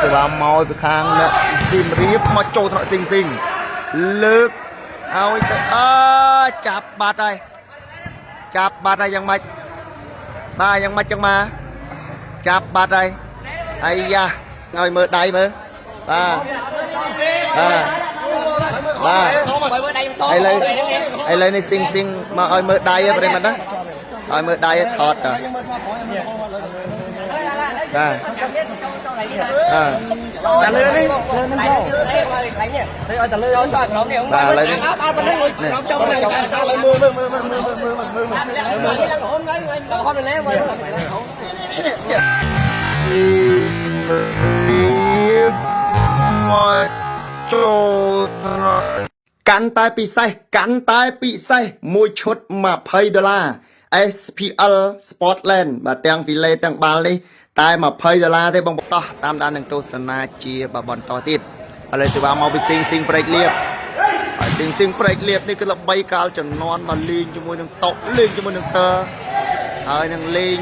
សេវាមកពីខាងអ្នកសៀមរាបមកចូលថ្នាក់ស៊ីងស៊ីងលើកឲ្យទៅអើចាប់បាត់ហើយចាប់បាត់ហើយយ៉ាងម៉េចបាទយ៉ាងម៉េចចឹងមកចាប់បាត់ហើយអាយ៉ាឲ្យមើលដៃមើលបាទបាទបាទឥឡូវឥឡូវនេះស៊ីងស៊ីងមកឲ្យមើលដៃប្រិមត្តណាឲ្យមើលដៃថតតើបាទអើ តែលើនេះលើនេះយកតែឲ្យតែលើចូលក្រោមនេះ បាទឥឡូវនេះ ដល់ប៉ុណ្្នឹងក្រោមចូលចូល មើលមើលមើលមើលមើលមើលមើលមើល ឡើងហុំហ្នឹងឡើងហុំនេះមើល មកចូលកាន់តែពិសេសកាន់តែពិសេសមួយឈុត20ដុល្លារ SPL Sportland បាទទាំង Filet ទាំងបាល់នេះតែ20ដុល្លារទេបងតោះតាមដាននឹងទស្សនាជាបបន្តទៀតឥឡូវសេវាមកពីស៊ីងស៊ីងប្រេកលៀបហើយស៊ីងស៊ីងប្រេកលៀបនេះគឺល្បីកាលចំនួនមកលេងជាមួយនឹងតុលេងជាមួយនឹងតើហើយនឹងលេង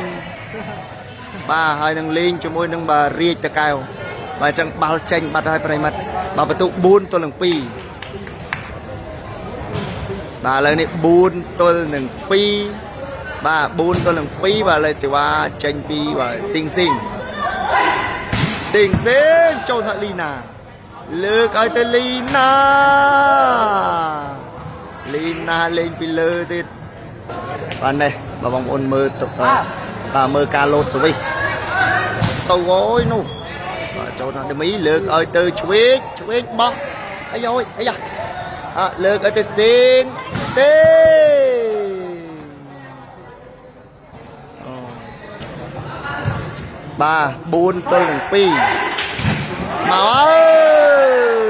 បាទហើយនឹងលេងជាមួយនឹងបាទរាជតកែវបាទអញ្ចឹងបាល់ចេញបាត់ហើយប្រិមិត្តបាទបន្ទុក4ទល់នឹង2បាទឥឡូវនេះ4ទល់នឹង2បាទ4ទល់នឹង2បាទឥឡូវសេវាចេញពីបាទស៊ីងស៊ីងស៊ីងស៊ីងចូលថ្នាក់លីណាលើកឲ្យទៅលីណាលីណាលេងពីលើទៀតបាទនេះបាទបងប្អូនមើលទៅបាទមើលការលោតសវិសទៅអូយនោះបាទចូលថ្នាក់ដមីលើកឲ្យទៅឆ្វេងឆ្វេងបោះអាយយអាយ៉ាអើលើកឲ្យទៅស៊ីងស៊ីងបាទ4ទល់នឹង2មកអើ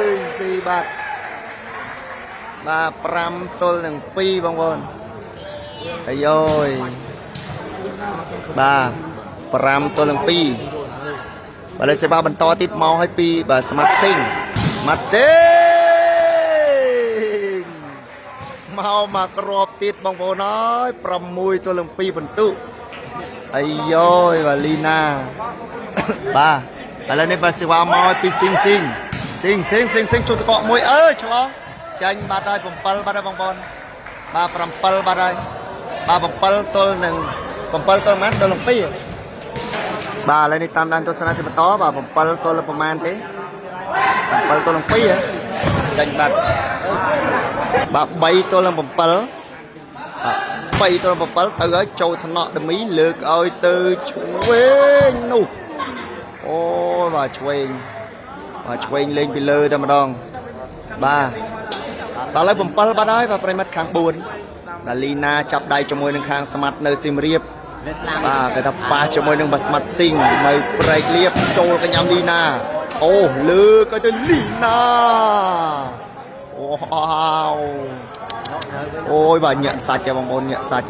យស៊ីបាទបាទ5ទល់នឹង2បងប្អូនអាយយបាទ5ទល់នឹង2បាទលេសេវាបន្តទៀតមកឲ្យពីបាទស្មាត់ស៊ីងស្មាត់ស៊ីងមកមកក្របទៀតបងប្អូនអើយ6ទល់នឹង2បន្ទុកអាយយបាទលីណាបាទឥឡូវនេះបាទសេវាមកឲ្យពីស៊ីងស៊ីងស៊ីងស៊ីងស៊ីងស៊ីងជួយតកកមួយអើយឆ្លងចាញ់បាត់ហើយ7បាត់ហើយបងប្អូនបាទ7បាត់ហើយបាទ7ទល់នឹង7ទល់ប៉ុន្មានទល់នឹង2បាទឥឡូវនេះតាមដានទស្សនាជាបន្តបាទ7ទល់ប្រហែលទេ7ទល់នឹង2ចាញ់បាត់បាទ3ទល់នឹង7 3ទល់7ទៅហើយចូលថ្នាក់ដមីលើកឲ្យទៅឆ្វេងនោះអូបាទឆ្វេងបាទឆ្វេងលេងពីលើតែម្ដងបាទបាទឥឡូវ7បាត់ហើយបាទប្រិមិត្តខាង4បាទលីណាចាប់ដៃជាមួយនឹងខាងស្មាត់នៅសៀមរាបបាទគេថាប៉ះជាមួយនឹងបាទស្មាត់ស៊ីងនៅប្រែកលៀបចូលកញ្ញាំលីណាអូលើកឲ្យទៅលីណាអូអូយបាទញាក់សាច់បងប្អូនញាក់សាច់ឥ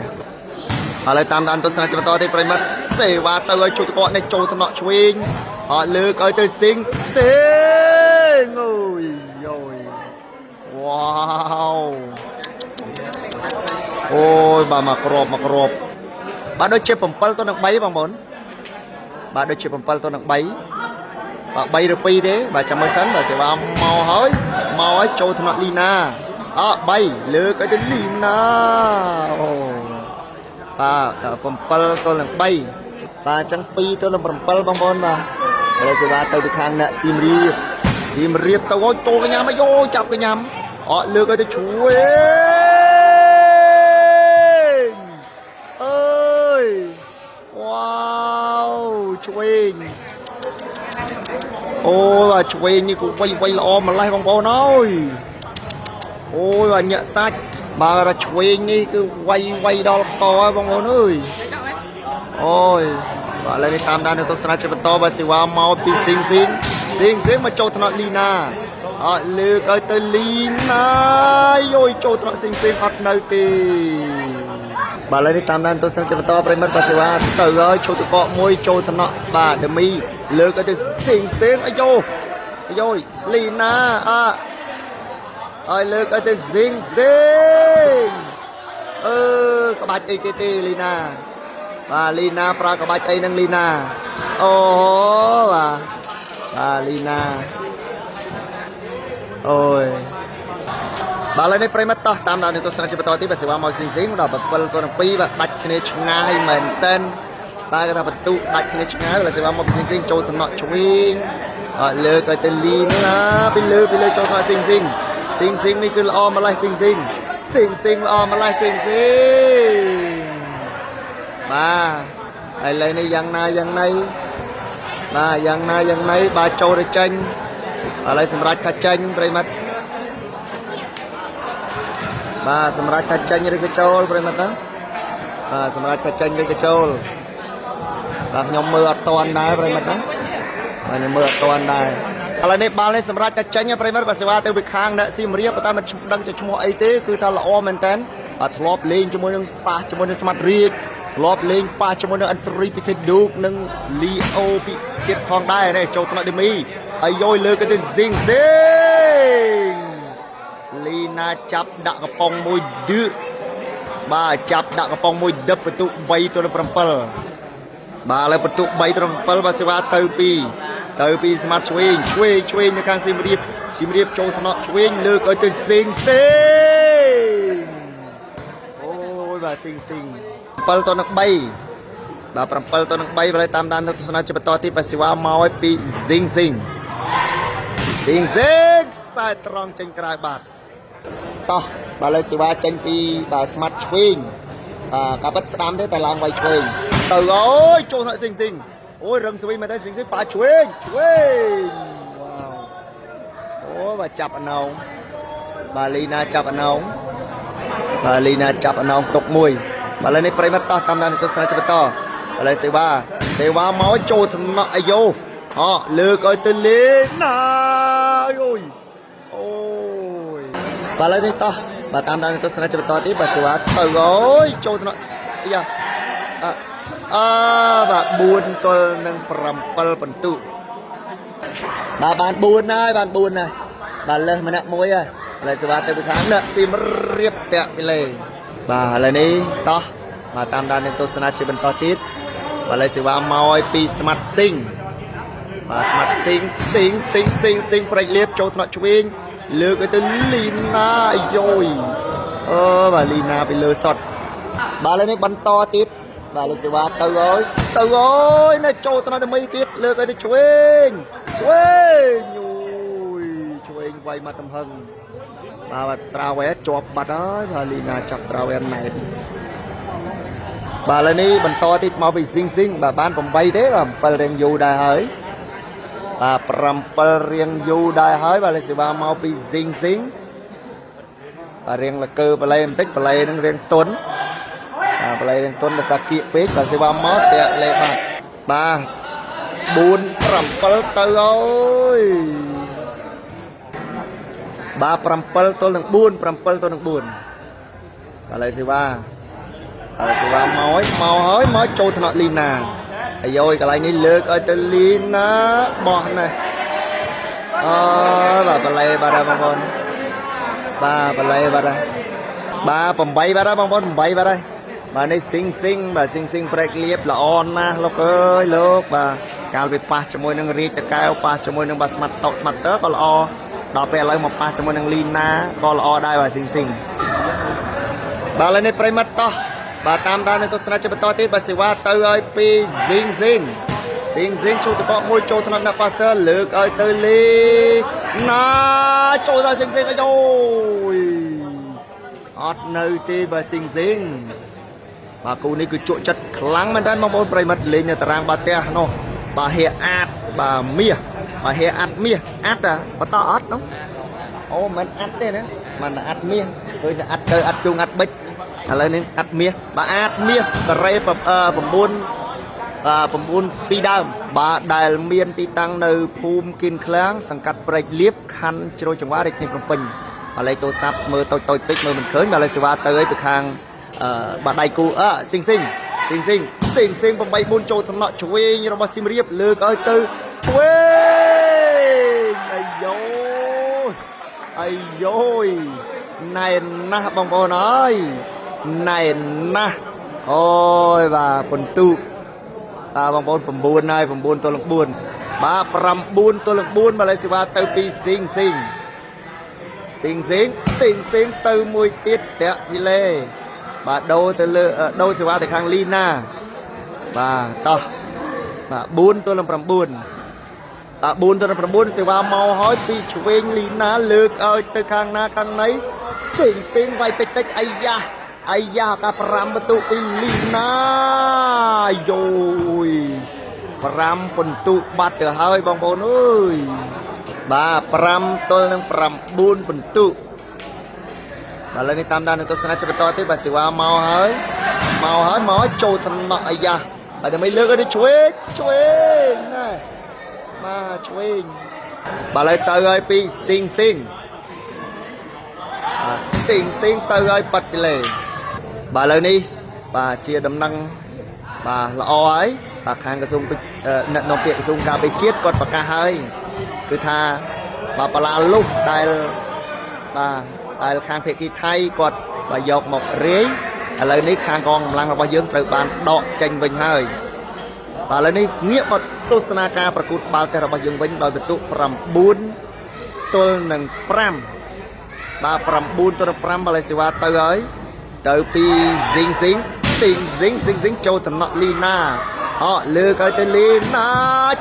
ឡូវតាមដានទស្សនាជាបន្តទៀតប្រិមិត្តសេវាទៅឲ្យជួយតកនេះចូលថ្នាក់ឆ្វេងអត់លើកឲ្យទៅស៊ីងស៊ីងអូយយយវ៉ាវអូយបាទមកក្របមកក្របបាទដូចជា7ទល់នឹង3បងប្អូនបាទដូចជា7ទល់នឹង3បាទ3ឬ2ទេបាទចាំមើលសិនបាទសេវាមកហើយមកហើយចូលថ្នាក់លីណាអ3លើកឲ្យទៅលីណាអូបាទ7ទល់នឹង3បាទអញ្ចឹង2ទល់នឹង7បងប្អូនបាទឥឡូវសេវាទៅពីខាងអ្នកសៀមរាបសៀមរាបទៅអូចូលកញ្ញាមកយោចាប់កញ្ញាអត់លើកឲ្យទៅជួយអើយវ៉ាវឆ្វេងអូបាទឆ្វេងនេះក៏វៃវៃល្អម្លេះបងប្អូនអើយអូយបាទញាក់សាច់បាទថាឆ្វេងនេះគឺវៃវៃដល់កហើយបងប្អូនអើយអូយបាទឥឡូវនេះតាមដាននៅទស្សនាជាបន្តបាទសេវាមកពីស៊ីងស៊ីងស៊ីងស៊ីងមកចូលថ្នាក់លីណាអត់លើកឲ្យទៅលីណាយយចូលថ្នាក់ស៊ីងស៊ីងអត់នៅទេបាទឥឡូវនេះតាមដានទស្សនាជាបន្តប្រិមិត្តបាទសេវាទៅហើយចូលទៅកកមួយចូលថ្នាក់បាទដមីលើកឲ្យទៅស៊ីងស៊ីងអាយ៉ូអាយ៉ូលីណាអឲ្យលើកឲ្យទៅស៊ីងស៊ីងអឺក្បាច់អីគេទេលីណាបាទលីណាប្រើក្បាច់អីនឹងលីណាអូបាទ បាទលីណាអូយបាទឥឡូវនេះប្រិមត្តតោះតាមដានទស្សនជាបន្តទៀតបាទសេវាមកស៊ីងស៊ីងដល់7ទល់នឹង2បាទដាច់គ្នាឆ្ងាយមែនតែនបាទគេថាបន្ទុដាច់គ្នាឆ្ងាយបាទសេវាមកស៊ីងស៊ីងចូលតំណក់ឆ្វេងលើកឲ្យទៅលីណាពីលើពីលើចូលថ្នាក់ស៊ីងស៊ីងស៊ីងស៊ីងនេះគឺល្អម្លេះស៊ីងស៊ីងស៊ីងស៊ីងល្អម្លេះស៊ីងស៊ីងបាទឥឡូវនេះយ៉ាងណាយ៉ាងណីបាទយ៉ាងណាយ៉ាងណីបាទចូលទៅចេញឥឡូវសម្រាប់ថាចេញប្រិមត្តបាទសម្រាប់ថាចេញឬក៏ចូលប្រិមត្តណាបាទសម្រាប់ថាចេញឬក៏ចូលបាទខ្ញុំមើលអត់តាន់ដែរប្រិមត្តណាបាទខ្ញុំមើលអត់តាន់ដែរឥឡូវនេះបាល់នេះសម្រាប់តែចេញប្រិមត្តបាទសេវាទៅពីខាងអ្នកសៀមរាបប៉ុន្តែមិនដឹងជាឈ្មោះអីទេគឺថាល្អមែនតើបាទធ្លាប់លេងជាមួយនឹងប៉ះជាមួយនឹងស្មាត់រាជធ្លាប់លេងប៉ះជាមួយនឹងអន្ត្រីពិធីឌូកនិងលីអូពីទៀតផងដែរនេះចូលថ្នាក់ឌីមីហើយយយលើកទៅស៊ីងស៊ីងលីណាចាប់ដាក់កំប៉ុងមួយឌឺបាទចាប់ដាក់កំប៉ុងមួយដឹបបន្ទុ3ទល់7បាទឥឡូវបន្ទុ3ទល់7បាទសេវាទៅពីស្មាត់ឆ្វេងឆ្វេងឆ្វេងនៅខាងសៀមរាបសៀមរាបចូលថ្នាក់ឆ្វេងលើកឲ្យទៅស៊ីងស៊ីងអូយបាទស៊ីងស៊ីង7ទល់នឹង3បាទ7ទល់នឹង3បើតាមដានទស្សនាជាបន្តទៀតបាទសេវាមកឲ្យពីស៊ីងស៊ីងស៊ីងស៊ីងខ្សែត្រង់ចេញក្រៅបាទតោះបាទលើសេវាចេញពីបាទស្មាត់ឆ្វេងបាទការពិតស្ដាំទេតែឡើងវាយឆ្វេងទៅអូយចូលថ្នាក់ស៊ីងស៊ីងអូយរឹងស្វីមែនទេស៊ីងស៊ីងប៉ាឆ្វេងឆ្វេងវ៉ាវអូបាទចាប់អណោងបាទលីណាចាប់អណោងបាទលីណាចាប់អណោងទុកមួយបាទឥឡូវនេះប្រិមត្តតោះតាមដានទស្សនាជាបន្តឥឡូវសេវាសេវាមកចូលថ្នាក់អាយ៉ូអលើកឲ្យទៅលីណាអូយអូយបាទឥឡូវនេះតោះបាទតាមដានទស្សនាជាបន្តទៀតបាទសេវាទៅអូយចូលថ្នាក់យ៉ាអើបាទ4ទល់នឹង7បន្ទុបាទបាន4ហើយបាន4ហើយបាទលើសម្នាក់មួយហើយឥឡូវសេវាទៅពីខាងនេះសៀមរាបតាក់ពីលេបាទឥឡូវនេះតោះបាទតាមដានទស្សនាជាបន្តទៀតបាទឥឡូវសេវាមកឲ្យពីស្មាត់ស៊ីងបាទស្មាត់ស៊ីងស៊ីងស៊ីងស៊ីងស៊ីងប្រេចលៀបចូលថ្នាក់ឆ្វេងលើកឲ្យទៅលីណាអាយយអឺបាទលីណាពីលើសុតបាទឥឡូវនេះបន្តទៀតបាទលើសេវាទៅអើយទៅអើយនៅចូលថ្នាក់ថ្មីទៀតលើកឲ្យទៅឆ្វេងឆ្វេងអូយឆ្វេងវាយមកទំហឹងបាទត្រាវែជាប់បាត់ហើយបាទលីណាចាប់ត្រាវែណែនបាទឥឡូវនេះបន្តទៀតមកពីស៊ីងស៊ីងបាទបាន8ទេបាទ7រៀងយូរដែរហើយបាទ7រៀងយូរដែរហើយបាទលេសេវាមកពីស៊ីងស៊ីងបាទរៀងលកើបលែបន្តិចបលែនឹងរៀងទុនបាទបលែរៀងទុនដោយសារគៀកពេកបាទសេវាមកតាក់លេបាទបាទ4 7ទៅអើយបាទ7ទល់នឹង4 7ទល់នឹង4បាទលេសេវាហើយសេវាមកហើយមកហើយមកចូលថ្នាក់លីណាអាយយកន្លែងនេះលើកឲ្យទៅលីណាបោះណាអូបាទបលែបាទបងប្អូនបាទបលែបាទបាទ8បាទបងប្អូន8បាទហើយបាទនេះស៊ីងស៊ីងបាទស៊ីងស៊ីងប្រេកលៀបល្អណាស់លោកអើយលោកបាទកាលពីប៉ះជាមួយនឹងរាជតកែវប៉ះជាមួយនឹងបាទស្មាត់តុស្មាត់ទ័រក៏ល្អដល់ពេលឥឡូវមកប៉ះជាមួយនឹងលីណាក៏ល្អដែរបាទស៊ីងស៊ីងបាទឥឡូវនេះប្រិមត្តតោះបាទតាមដាននៅទស្សនៈជាបន្តទៀតបាទសេវាទៅឲ្យពីស៊ីងស៊ីងស៊ីងស៊ីងចូលទៅកមួយចូលថ្នាក់អ្នកប៉ាសឺលើកឲ្យទៅលីណាចូលដល់ស៊ីងស៊ីងអូយអត់នៅទេបាទស៊ីងស៊ីងបាទគូនេះគឺជក់ចិត្តខ្លាំងមែនតើបងប្អូនប្រិមិត្តលេងនៅតារាងបាល់ទះនោះបាទហៀអាតបាទមាសបាទហៀអាតមាសអាតបន្តអត់នោះអូមិនអាត់ទេណាមិនអាត់មាសឃើញតែអាត់ទៅអាត់ជុងអាត់បិចឥឡូវនេះអាត់មាសបាទអាតមាសការ៉េ9 9ពីដើមបាទដែលមានទីតាំងនៅភូមិគៀនឃ្លាំងសង្កាត់ព្រែកលៀបខណ្ឌជ្រោយចង្វារាជធានីភ្នំពេញបាទលេខទូរស័ព្ទមើលតូចតូចពេកមើលមិនឃើញបាទលេខសេវាទៅឲ្យពីខាងបាទដៃគូស៊ីងស៊ីងស៊ីងស៊ីងស៊ីងស៊ីង8 4ចូលថ្នាក់ឆ្វេងរបស់សៀមរាបលើកឲ្យទៅឆ្វេងអាយយអាយយណែនណាស់បងប្អូនអើយណែនណាស់អូយបាទពិន្ទុបាទបងប្អូន9ហើយ9ទល់នឹង4 បាទ9ទល់នឹង4បាទឥឡូវសេវាទៅពីស៊ីងស៊ីងស៊ីងស៊ីងស៊ីងស៊ីងទៅមួយទៀតតាក់ភីឡេបាទដូរទៅលើដូរសេវាទៅខាងលីណាបាទតោះបាទ4ទល់នឹង9បាទ4ទល់នឹង9សេវាមកហើយពីឆ្វេងលីណាលើកឲ្យទៅខាងណាខាងណីស៊ីងស៊ីងវាយតិចតិចអាយ៉ាអាយ៉ាការ5បន្ទុកពីលីណាយោយ5ពិន្ទុបាត់ទៅហើយបងប្អូនអើយបាទ5ទល់នឹង9ពិន្ទុបាទឥឡូវនេះតាមដាននឹងទស្សនាជាបន្តទៀតបាទសេវាមកហើយមកហើយមកហើយចូលថ្នាក់អាយ៉ាបាទដើម្បីលើកឲ្យទៅឆ្វេងឆ្វេងណែបាទឆ្វេងបាទឥឡូវទៅហើយពីស៊ីងស៊ីងបាទស៊ីងស៊ីងទៅហើយប៉ាត់ពីលេបាទឥឡូវនេះបាទជាដំណឹងបាទល្អហើយបាទខាងក្រសួងអ្នកនាំពាក្យក្រសួងការពារជាតិគាត់ប្រកាសហើយគឺថាបាទបលាលុះដែលបាទដែលខាងភាគីថៃគាត់បាទយកមករាយឥឡូវនេះខាងកងកម្លាំងរបស់យើងត្រូវបានដកចេញវិញហើយបាទឥឡូវនេះងាកមកទស្សនាការប្រកួតបាល់ទះរបស់យើងវិញដោយពិន្ទុ9ទល់នឹង5បាទ9ទល់នឹង5បាទឥឡូវសេវាទៅហើយទៅពីស៊ីងស៊ីងស៊ីងស៊ីងស៊ីងស៊ីងចូលតំណក់លីណាអលើកឲ្យទៅលីណា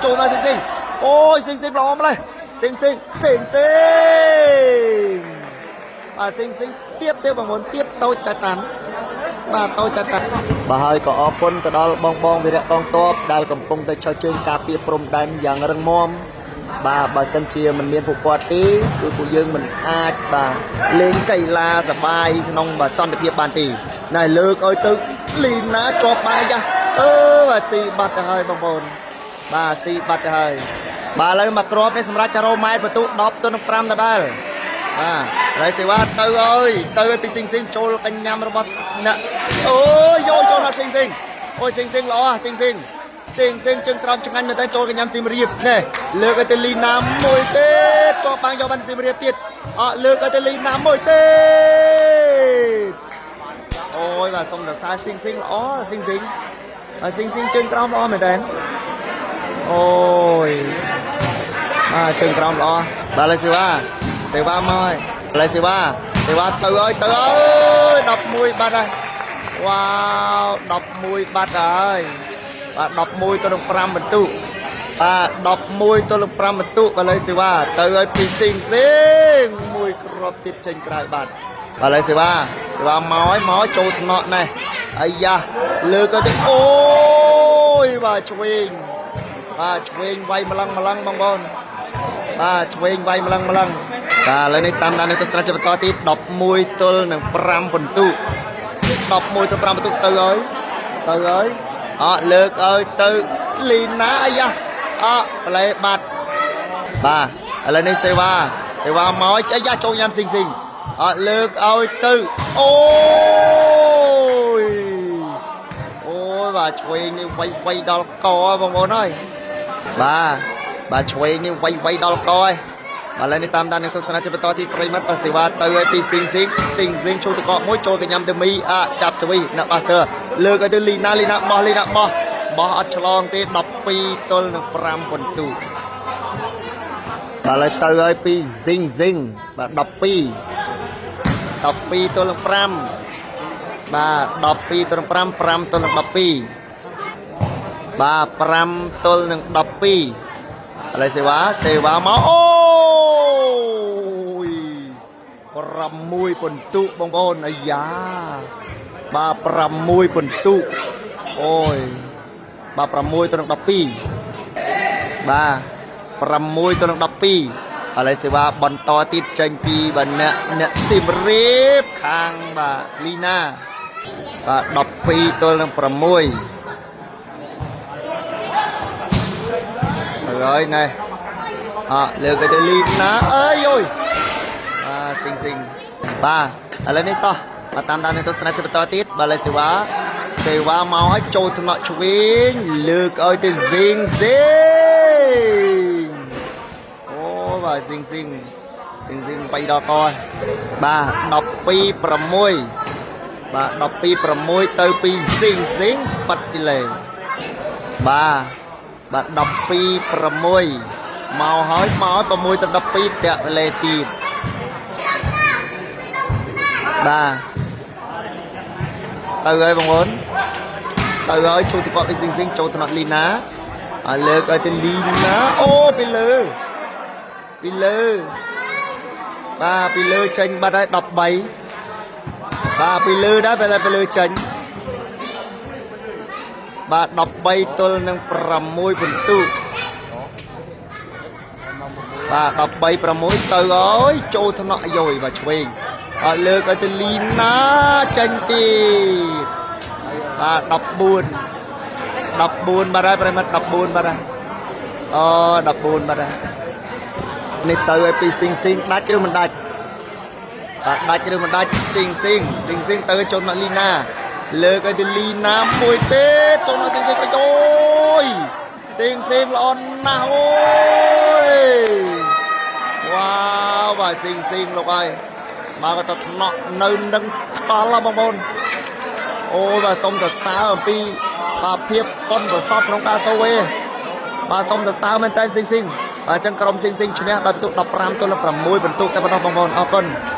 ចូលដល់ស៊ីងស៊ីងអូយស៊ីងស៊ីងល្អម្លេះស៊ីងស៊ីងស៊ីងស៊ីងបាទស៊ីងស៊ីងទៀបទៀបបងប្អូនទៀបតូចតែតាន់បាទតូចតែតាន់បាទហើយក៏អរគុណទៅដល់បងបងវីរៈកងទ័ពដែលកំពុងតែឈរជើងការពារព្រំដែនយ៉ាងរឹងមាំបាទបើសិនជាមិនមានពួកគាត់ទេគឺពួកយើងមិនអាចបាទលេងកីឡាសបាយក្នុងបាទសន្តិភាពបានទេណែលើកឲ្យទៅលីណាជាប់បាយចាអឺបាទស៊ីបាត់ទៅហើយបងប្អូនបាទស៊ីបាត់ទៅហើយបាទឥឡូវមកគ្រាប់នេះសម្រាប់ចារ៉ូម៉ែតបន្ទុ10ទល់នឹង5ដដែលបាទរៃសេវាទៅអើយទៅឲ្យពីស៊ីងស៊ីងចូលកញ្ញាំរបស់អ្នកអូយយកចូលដល់ស៊ីងស៊ីងអូយស៊ីងស៊ីងល្អស៊ីងស៊ីងស៊ីងស៊ីងជើងក្រោមឆ្ងាញ់មែនតើចូលកញ្ញាំសៀមរាបនេះលើកឲ្យទៅលីណាមួយទេជាប់បាំងយកបានសៀមរាបទៀតអត់លើកឲ្យទៅលីណាមួយទេអូយបាទសុំសរសើរស៊ីងស៊ីងល្អស៊ីងស៊ីងបាទស៊ីងស៊ីងជើងក្រោមល្អមែនតើអូយបាទជើងក្រោមល្អបាទលើសេវាសេវាមកហើយលើសេវាសេវាទៅហើយទៅហើយ11បាត់ហើយវ៉ាវ11បាត់ហើយបាទ11ទៅនឹង5បន្ទុកបាទ11ទល់នឹង5បន្ទុកបាទលើសេវាទៅឲ្យពីស៊ីងស៊ីងមួយគ្រាប់ទៀតចេញក្រៅបាទបាទលើសេវាសេវាមកហើយមកចូលថ្នាក់ណែអាយ៉ាលើកទៅអូយបាទឆ្វេងបាទឆ្វេងវាយម្លឹងម្លឹងបងប្អូនបាទឆ្វេងវាយម្លឹងម្លឹងបាទឥឡូវនេះតាមដាននៅទស្សនៈជាបន្តទៀត11ទល់នឹង5បន្ទុក11ទល់5បន្ទុកទៅហើយទៅហើយអត់លើកឲ្យទៅលីណាអាយ៉ាអប្លែបាត់បាទឥឡូវនេះសេវាសេវាមកអាយ៉ាចូលញ៉ាំស៊ីងស៊ីងអត់លើកឲ្យទៅអូយអូយបាទឆ្វេងនេះវាយវាយដល់កបងប្អូនហើយបាទបាទឆ្វេងនេះវាយវាយដល់កហើយបាទឥឡូវនេះតាមដាននឹងទស្សនៈជាបន្តទីប្រិមត្តបាទសេវាទៅឲ្យពីស៊ីងស៊ីងស៊ីងស៊ីងចូលទៅកកមួយចូលកញ្ញាំទៅមីអចាប់សវីអ្នកបាសឺលើកឲ្យទៅលីណាលីណាបោះលីណាបោះបោះអត់ឆ្លងទេ12ទល់នឹង5ពិន្ទុបាទឥឡូវទៅឲ្យពីស៊ីងស៊ីងបាទ12 12ទល់នឹង5បាទ12ទល់នឹង5 5ទល់នឹង12បាទ5ទល់នឹង12ឥឡូវសេវាសេវាមកអូយ6ពិន្ទុបងប្អូនអាយ៉ាបាទ6ពិន្ទុអូយបាទ6ទៅនឹង12បាទ6ទៅនឹង12ឥឡូវសេវាបន្តទៀតចេញពីបាទអ្នកសៀមរាបខាងបាទលីណាបាទ12ទល់នឹង6ទៅហើយណែអលើកទៅលីណាអើយអូយបាទស៊ីងស៊ីងបាទឥឡូវនេះតោះបាទតាមដាននឹងទស្សនៈជាបន្តទៀតបាទលើសេវាសេវាមកឲ្យចូលថ្នាក់ឆ្វេងលើកឲ្យទៅស៊ីងស៊ីងអូបាទស៊ីងស៊ីងស៊ីងស៊ីងបៃដល់កបាទ12 6បាទ12 6ទៅពីស៊ីងស៊ីងបាត់ពីលេបាទ បាទ12 6មកហើយមក6ទៅ12តាក់លេទៀតបាទទៅហើយបងប្អូនទៅហើយជួយទៅគាត់ពីស៊ីងស៊ីងចូលថ្នាក់លីណាឲ្យលើកឲ្យទៅលីណាអូពីលើពីលើបាទពីលើចេញបាត់ហើយ13បាទពីលើដែរពេលពីលើចេញបាទ13ទល់នឹង6ពិន្ទុបាទ13 6ទៅហើយចូលថ្នាក់យយបាទឆ្វេងអត់លើកឲ្យទៅលីណាចេញទៀតបាទ14 14បាត់ហើយប្រិមិត្ត14បាត់ហើយអូ14បាត់ហើយនេះទៅឲ្យពីស៊ីងស៊ីងដាច់ឬមិនដាច់បាទដាច់ឬមិនដាច់ស៊ីងស៊ីងស៊ីងស៊ីងទៅចូលមកលីណាលើកឲ្យទៅលីណាមួយទេចូលមកស៊ីងស៊ីងទៅអូយស៊ីងស៊ីងល្អណាស់អូយវ៉ាវបាទស៊ីងស៊ីងលោកហើយមកក៏ទៅថ្នាក់នៅនឹងតល់បងប្អូនអូបាទសូមសរសើរអំពីបាទភាពប៉ុនប្រសពក្នុងការសូវេបាទសូមសរសើរមែនតើស៊ីងស៊ីងបាទអញ្ចឹងក្រុមស៊ីងស៊ីងឈ្នះដោយពិន្ទុ15ទល់នឹង6ពិន្ទុតែប៉ុណ្ណោះបងប្អូនអរគុណ។